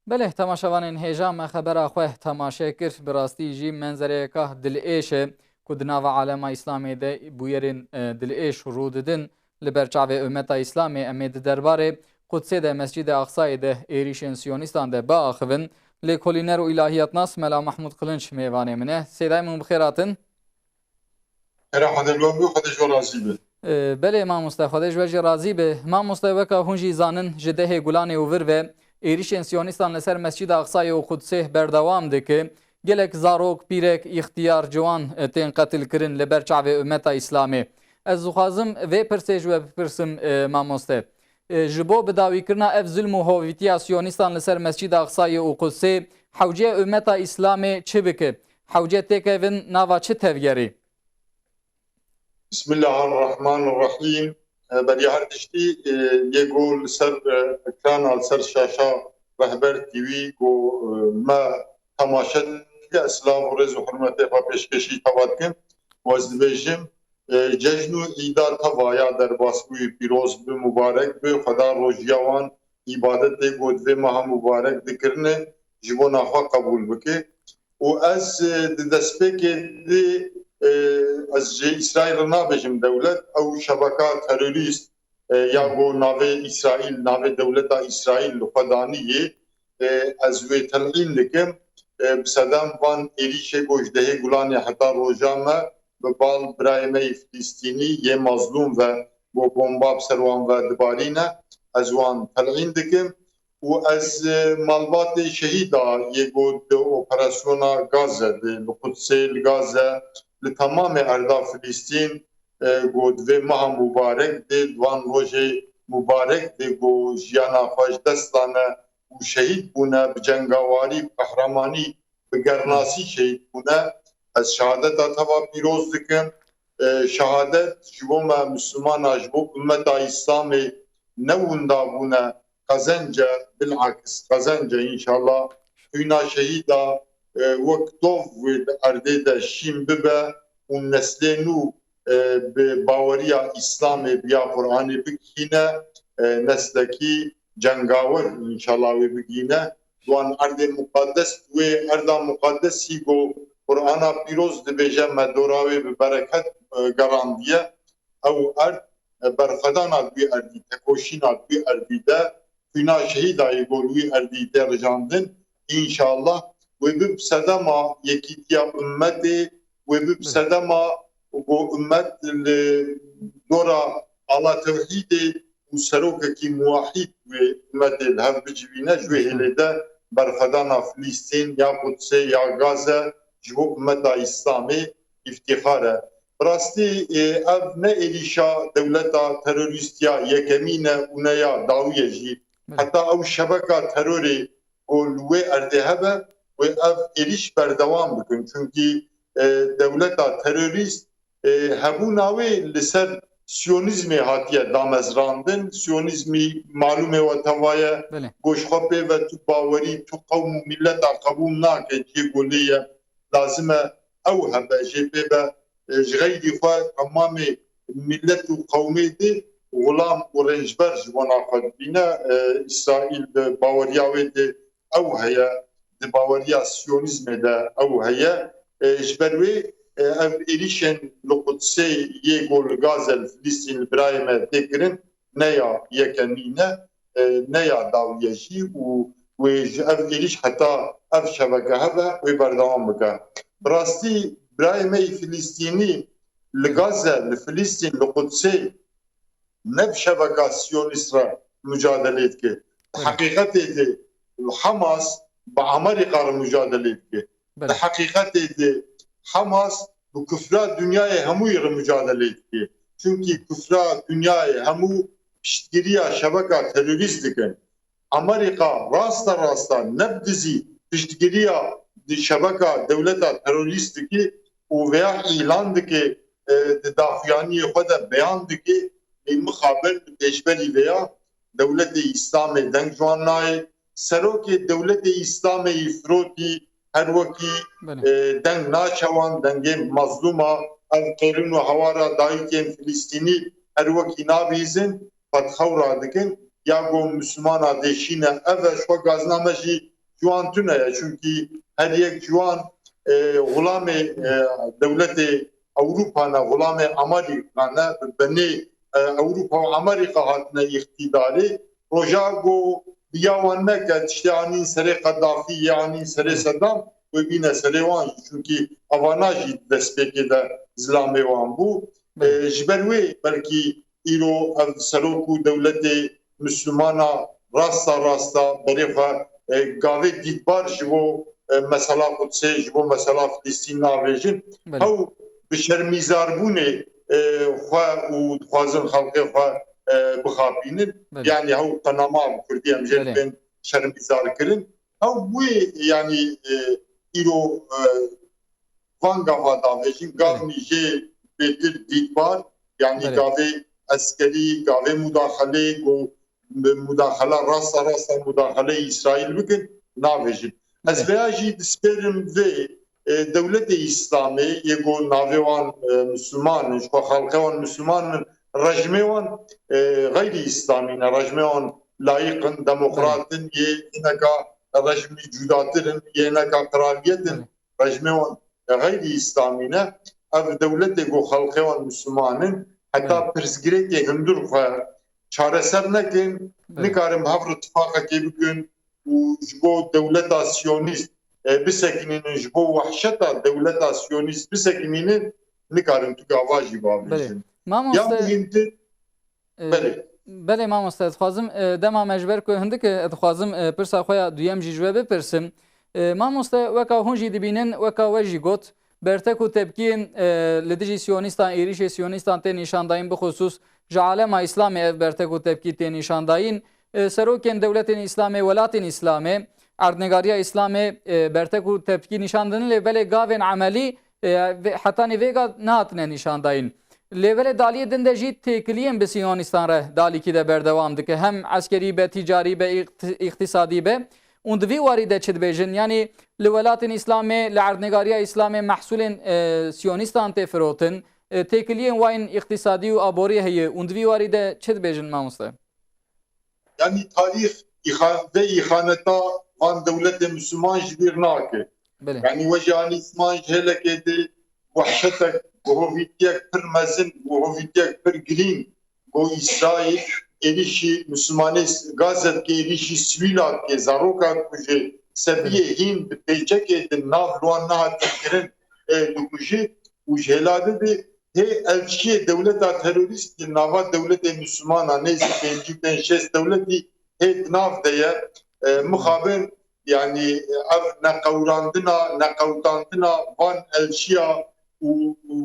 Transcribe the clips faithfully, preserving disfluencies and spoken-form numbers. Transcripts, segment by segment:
Belê, temaşevanên hêja, me xebera xwe temaşe kir. Bi rastî jî menzereyeka dilêş e ku di nava alema Îslamê de bûyerên, e, dilêş rû didin. Li ber çavê ummeta Îslamê em ê di derbarê Qudsê de, Mescîdê Aqsayê de êrîşên Siyonîstan de biaxivin. Lêkolîner û îlahiyatnas Mela Mahmûd Qilinç mêvanê min e. Sêdayê min bi xêr hatin. Xêra Xwedê li we bû, Xwedê ji we razî be. Ee, belê mamoste, Xwedê ji we jî razî be. Mamoste, weka hûn jî zanin, ji dehê Gulanê û vir ve êrîşên Siyonîstan li ser Mescîda Aqsayê û Qudsê berdewam dike. Gelek zarok, pîrek, îxtiyar, ciwan, e, tên qetilkirin li ber çavê ummeta Îslamê. Ez dixwazim vê pirsê ji we bipirsim, e, mamoste. E, ji bo bidawîkirina ev zilm û hovîtiya Siyonîstan li ser Mescîda Aqsayê û Qudsê, hewce ummeta Îslamê çi bike? Hewce têkevin nava çi tevgerê? Bismillahirrahmanirrahîm. E, beriya her tiştî, e, yê ku li ser, e, ekrana, li ser şaşa Rehber T V ku, e, me temaşe dike, ez silav û rêz û hurmetê xwe pêşkêşî teva dikim. Û ez dibêjim, e, cejn û îda teva ya derbasbûyî pîroz bi, mubarek bi. Xweda rojiya wan, îbadetê ku di vê meha mubarek dikirine, ji bona xwe qebûl bike. Û ez, e, di destpêkê de, e, ez ji Îsraîl re nabêjim dewlet, ew şebeka terorîst, e, ya ku navê Îsraîl, navê dewleta Îsraîl li xwe danî yê, e, ez wê telqîn dikim. E, bi sedem van êrîşê ku ji dehê Gulanê heta roja me bi bal birayê me yê Filistînî yê mazlûm ve, ku bomba bi ser wan ve dibarîne, ez wan telqîn dikim. Û ez, e, malbatê şehîda yê ku di operasyona Gaze de, li Qudsê, li Gaze, li temamê erda Filistîn, e, ku di vê meha mubarek de, di van rojê mubarek de ku jiyana xwe ji dest dane û şehîd bûne, bi cengawarî, bi qehremanî, bi gernasî şehîd bûne. Ez şehadeta teva pîroz dikim. E, şehadet ji bo me Mislimana, ji bo ummeta Îslamê ne winda bûne, qezenc e, bilakis qezenc e, înşallah. Xwîna şehîda, e, wek tov wê di erdê de şîn bibe û neslê nû, e, bi baweriya Îslamê, bi ya Qur'anê bigihîne, e, neslekî cengawer, înşallah, wê bigihîne. Di wan erdê muqaddes, wê erda muqaddesî ku Qur'ana pîroz dibêje, me dora wê bi bereket, e, gerandiye. Ew erd, e, berxwedana di wî erdî, tekoşîna di wî erdî de, xwîna şehîda yê ku li wî erdî tê rijandin, înşallah, wê bi sedema yekîtiya ummetê, wê bi sedema ku ummet li dora ala tewhîdê û serokekî muwahîd wê ummetê li hev bicivîne, ji wê hêlê de berxwedana Filîstîn ya Qudsê ya Gaze ji bo ummeta Îslamê îftîxar e. Bi rastî, e, ev ne êrîşa dewleta terorîst ya yekemîn e û ne ya dawî ye jî. Belê. Heta ew şebeka terorê ku li wê erdê hebe, wê ev êrîş berdewam bikin. Çunkî, e, dewleta terorîst, e, hebûna wê li ser Siyonîzmê hatiye damezrandin. Siyonîzmî malûmê we teva ye, Belê. Ku ji xwe pê ve tu bawerî, tu qewm û mîleta qebûl nake, cihê ku lê ye. Lazim e ew hebe, jê pê ve, e, ji xeyrî xwe temamê mîlet û qewmê dê xulam û rêncber ji bona xwe dibîne. E, Îsraîl di baweriya wê de ew heye, di baweriya Siyonîzmê de ew heye. E, ji ber wê, e, ev êrîşên li Qudsê yê ku li Gaze, li Filîstîn, li birayê me tê kirin, ne ya yekemîn e, e, ne ya dawî ye jî û wê ji ev êrîş heta ev şebeke hebe wê berdewam bike. Bi rastî birayê me yî Filîstînî li Gaze, li Filîstîn, li Qudsê ne bi şebeka Siyonîst re mucadelê dike. Di Belê. Heqîqetê de Hamas bi Amerîka re mucadelê dike. Belê. Di heqîqetê de Hamas bi kufra dinyayê hemûyê re mucadelê dike. Çunkî kufra dinyayê hemû piştgiriya şebeka terorîst dikin. Amerîka rasta rasta ne bi dizî piştgiriya di şebeka dewleta terorîst dike û veya îlan dike, e, di daxuyaniyê xwe de beyan dike, lê mixabin li pêşberî veya dewletê Îslamê deng ji wan nayê. Serokê dewletê Îslamê yî firotî her wekî, Belê. E, deng naçe wan, dengê mezlûma, ev qêrin û hewara dayikên Filîstînî her wekî nabihîzin, xwe di xew radikin. Ya ku Mislimana dê şîne, ev e, ji xwe gazname jî ji wan tune ye. Çunkî her yek ji wan, e, xulamê, e, dewletê Ewropa ne, xulamê Amerîka ne, bi binê, e, Ewropa û Amerîka hatine îqtîdarê. Roja ku bi ya wan neke, tiştê anîn serê Qedafî, yê anîn serê Sedam, wê bîne serê wan jî. Çunkî evana jî destpêkê de zilamê wan bû. E, ji ber wê belkî îro ev serok û dewletê Mislimana rasta rasta berê xwe, e, gavê dîtbar ji bo, e, mesela Qudsê, ji bo mesela Filistîn navêjin. Belê. Ew bi şermîzarbûnê, e, xwe û dixwazin xelkê xwe, e, bixapînin. Belê. Yanî ew qenama bi Kurdî em jê Belê. dibên şermîzarkirin. Ew wê, yanî, e, îro, e, van gava davêjin, Belê. gavnî jê bêtir dîtbar, yanî Belê. gavê eskerî, gavê mudaxelê, ku bi mudaxela rasta rasta mudaxelê Îsraîl bikin, navêjin. Ez Belê. vêya jî dispêrim vê, e, dewletê Îslamê, yê ku navê wan, e, Misliman in, ji xwe xelqê wan Misliman in, rejimê wan, e, xeyrî Îslamî ne, rejimê wan layîq in, demokrat in, yê hineka rejimî cudatir in, yê hineka qiraliyet in, Belê. rejimê wan xeyrî Îslamî ne. Ev dewletê ku xelqê wan Misliman in, heta Belê. pirsgirêkê hundir xwe çareser nekin, Belê. nikarin bi hev re tifaqekê bikin û ji bo dewleta Siyonîst, e, bisekinînin, ji bo wehşeta dewleta Siyonîst bisekinînin, nikarin tu gava jî Belê. bavêjin. Ya Mamoste, muhîmtir, E, Belê. belê mamoste, dixwazim, e, dema me ji ber ku hindik e, dixwazim, e, pirsa xwe ya duyem jî ji we bipirsim. E, mamoste, weka hûn jî dibînin, weka we jî got, bertek û tepkiyên, e, li dijî siyonîstan, êrîşê siyonîstan tê nîşandayîn, bixusûs ji alema Îslamê ev bertek û tepkî tê nîşandayîn. E, serokên dewletên Îslamê, welatên Îslamê, erdnegariya Îslamê, e, bertek û tepkî nîşan didin, lê belê gavên emelî, e, vê, hetanî vêga nehatine nîşandayîn. Lê belê daliyê din de jî têkiliyên bi Siyonîstan re dalîkî de berdewam dike. Hem eskerî be, tîcarî be, îqti-, îqtîsadî be. Û di vî warî de çi dibêjin? Yanî li welatên Îslamê, li erdnegariya Îslamê mehsûlên, e, Siyonîstan tê firotin. E, têkiliyên wayên îqtîsadî û aborî heye. Û di vî warî de çi dibêjin mamoste? Yanî tarîx îxa-, vê îxaneta van dewletê Misliman ji bîr nake. Belê. Yanî we jî anî ziman ji hêlekê di wehşetek, guhovîtiyek pir mezin, guhovîtiyek pir girîng, ku Îsraîl êrîşî Mislimanê s-, Gaze dike, êrîşî sivîla dike, zaroka dikuje, sebiyê Belê. hîn di pêçekê di nav li wan nehatin kirin, e, dikuje û ji hêla di di hê elçiyê dewleta terorîst li nava dewletê Mislimana nêzî pêncî pênc şêst dewletî hê di nav de ye. E, mixabin, yanî ev neqewrandina, neqewtandina van elçiya û, û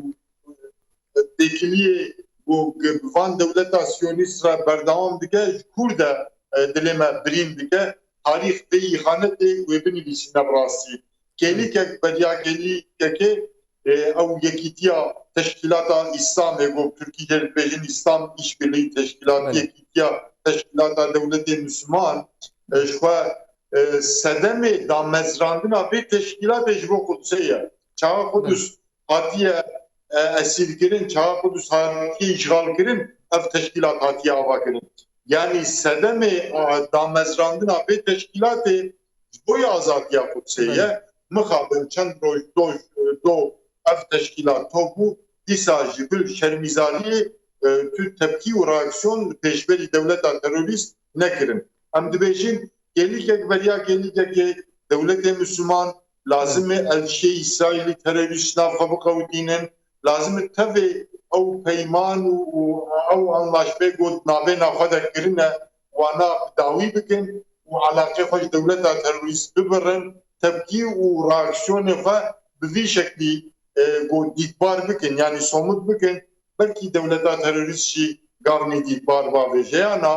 têkiliyê ku bi van dewleta siyonîst re berdewam dike, ji kûr de, e, dilê me birîn dike. Tarîx vê îxanetê wê binivîsîne bi rastî. Kêlîkek beriya kêlîkekê, e, ew yekîtiya teşkîlata Îslamê, ku bi Tirkî jê dibêjin Îslam Îşbirliği Teşkilatı, Belê. yekîtiya teşkîlata dewletê Misliman, e, ji xwe, e, sedemê damezrandina vê teşkîlatê ji bo Qudsê ye. Çaxa Qudus Belê. hatiye, e, esîrkirin, çaxa Qudus hatiye îşxalkirin, ev teşkîlat hatiye avakirin. Yanî sedemê, e, damezrandina vê teşkîlatê ji bo azadiya Qudsê Belê. ye. Mixabin çend roj do, do ev teşkîlat top bû, dîsa jî bil şermîzariyê, e, tu tepkî û reaksiyon li pêşberî dewleta terorîst nekirin. Em dibêjin, kêlîkek beriya kêlîkekê dewletê Misliman lazim e elçiyê Îsraîlî terorîst ji nav xwe biqewitînin, lazim e tevê ew peyman û, û ew anlaşmeyê ku di navêna xwe de kirine, wana bi dawî bikin û eleqeyê xwe ji dewleta terorîst bibirin, tepkî û reaksiyonê xwe bi vî şeklî, e, ku dîtbar bikin, yanî somut bikin, belkî dewleta terorîst jî gavnî dîtbar bavêje. Ya na,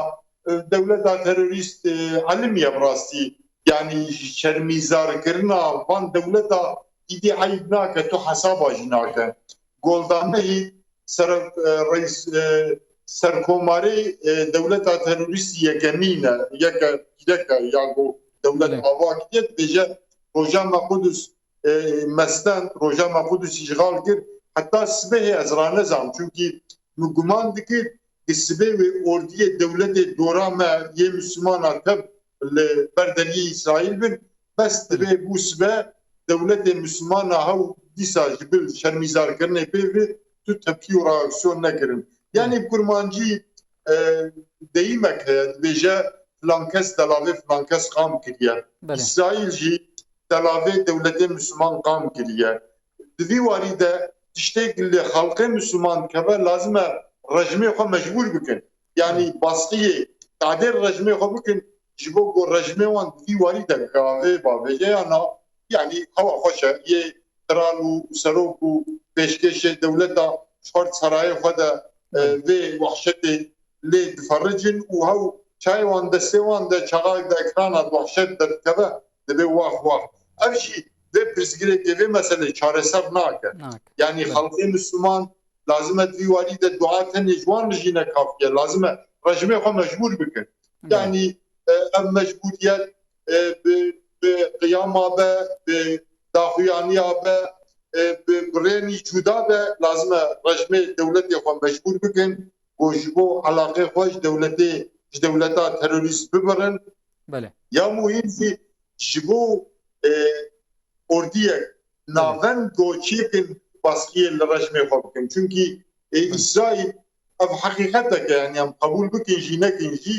e, dewleta terorîst, e, elimiye bi rastî, yanî şermîzarkirina van dewleta îdî eyb nake, tu hesaba jî nake. Golda Meîr sere-, e, reîs, e, serkomarê, e, dewleta terorîstî yekemîn e, yeke pîreke ya ku dewlet Belê. ava kiriye, dibêje roja me Qudus, e, me stend, roja me Qudus îşxal kir. Heta sibehê ez ranezam, çunkî min guman dikir, ki sibê wê ordiyê dewletê dora me yê Mislimana tev li ber deriyê Îsraîl bin, Bes divê bû sibe dewletê Mislimana hew dîsa ji bil şermîzarkirinê pê ve tu tepkî û reaksiyon nekirin. Yanî bi kurmancî, e, deyimek heye, dibêje filan kes delavê filan kes qam kiriye. Belê. Îsraîl jî delavê dewletê Misliman qam kiriye. Di vî warî de tiştê li xelqê Misliman dikeve, lazim e rejimê xwe mecbûr bikin. Yanî baskiyê tadê rejimê xwe bikin, ji bo ku rejimê wan di vî warî de gavê bavêje ya na, yanî hewa xweş e, yê qral û serok û pêşkêşê dewleta ji xwert serayê xwe de, e, vê wahşetê lê difericin û hew çayê wan destê wan de çaxayek de ekrana wahşet derdikeve, dibê wax wax. Ev jî vê pirsgirêkê, vê meselê çareser nake. Nake. Yanî xelkê Misliman lazim e di vî warî de dua tenê ji wan re jî ne kafiye. Lazim e rejimê xwe mecbûr bikin. Yanî, e, ev mecbûriyet, e, bi, bi qiyama be, bi daxuyaniya be, e, bi, bi rênî cuda be, lazim e rejimê dewletê xwe mecbûr bikin ku ji bo elaqê xwe ji dewletê, ji dewleta terorîst bibirin. Belê. Ya muhîm jî ji bo, e, ordiyek navend ku çêkin baskiyê li rejimê xwe bikin. Çunkî, e, Îsraîl, ev heqîqetek e, yanî em qebûl bikin jî nekin jî,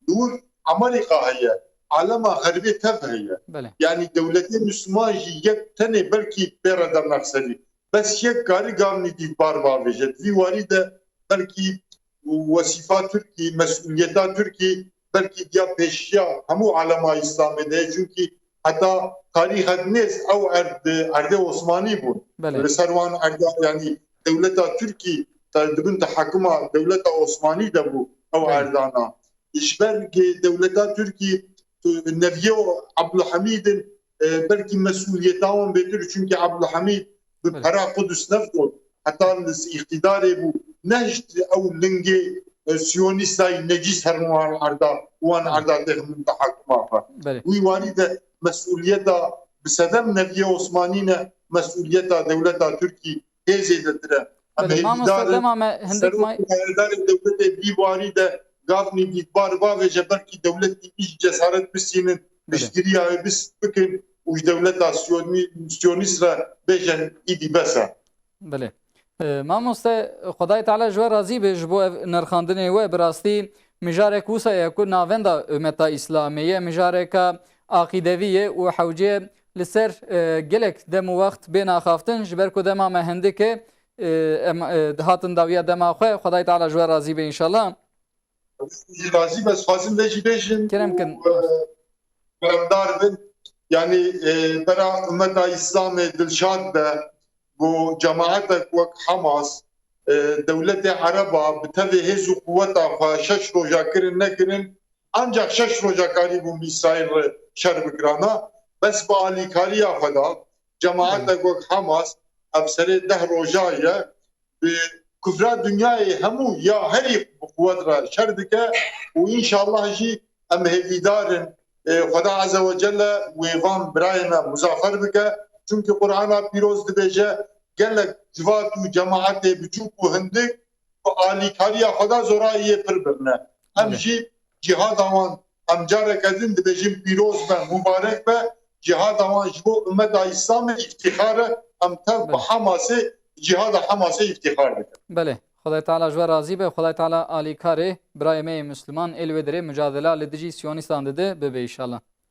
li wir Amerîka heye, alema xeribê tev heye. Belê. Yanî dewletê Misliman jî yek tenê belkî pê re dernex serî. Bes yek karî gavnî dîtbar bavêje. Di vî warî de belkî wesîfa Tirkî, mesûliyeta Tirkî belkî diya pêşiya hemû alema Îslamê de ye. Çunkî heta tarîxek nêz ew erd, erdê Osmanî bûn. Belê. Li ser wan erda, yanî dewleta Tirkî te-, di bin tehakuma dewleta Osmanî de bû ew erdana. Ji ber ku dewleta Tirkî, tu, neviyê Abdulhamîd in, e, belkî mesûliyeta wan bêtir, çunkî Abdulhamîd bi pera Qudus nefgot, heta li îqtîdarê bû, nehişt ew lingê, e, siyonîstayî necîs herin wan erda, wan erda têxin tehakuma xwe. Belê. Wî warî de mesûliyeta bi sedem neviyê Osmanî ne, mesûliyeta dewleta Tirkî hê zêdetir e. Em Belê, mamoste, hêvîdar in dema me hindik serok may- û heyetdarê dewletê vî warî de gavnî dîtbar bavêje, belkî dewletî îş cesaret bisînin, Belê. piştgiriya wê bis bikin û ji dewleta siyonî-, siyonîst re bêjin, îdî bes e. Belê. E, mamoste, Xwedayê Teala ji we razî be ji bo ev nirxandinê we. Bi rastî mijarek wisa ye ku navenda umeta Îslamê ye, mijareka aqîdevî ye û hewce ye li ser, e, gelek dem û wext bê naxaftin, ji ber ku dema me hindik e, e, em, e, dihatin dawiya dema xwe. Xwedayê Teala ji we razî be înşallah. Jî razî be, ez xwazim vê jî bêjim Kerem kin. û, e, keremdar bin. Yanî, e, bera ummeta Îslamê dilşad be, ku cemaetek wek Hamas, e, dewletê Ereba bi tevê hêz û quweta xwe şeş roja kirin nekirin, ancak şeş roja karîbûn bi Îsraîl re şer bikirana. Bes bi alîkariya xwe de cemaetek wek Hamas ev serê deh roja ye, bi kufra dinyayê hemû ya herî bi quwet re şer dike û înşallah jî em hêvîdar in, e, Xweda Azze ve Celle wê van birayê me muzafer bike. Çunkî Qur'ana Pîroz dibêje, gelek civat û cemaetê biçûk û hindik bi alîkariya Xweda zorayiyê pir birine. Em Belê. jî cîhada wan, em careke din dibêjin pîroz be, mubarek be. Cîhada wan ji bo ummeta Îslamê îftixar e. Em tev bi Belê. Hamasê, cîhada Hamasê îftixar dikin. Belê. Xwedayê Teala ji we razî be. Xwedayê Teala alîkarê birayê me yê Misliman ê li wê derê mucadela li dijî Siyonîstan dide bibe înşallah.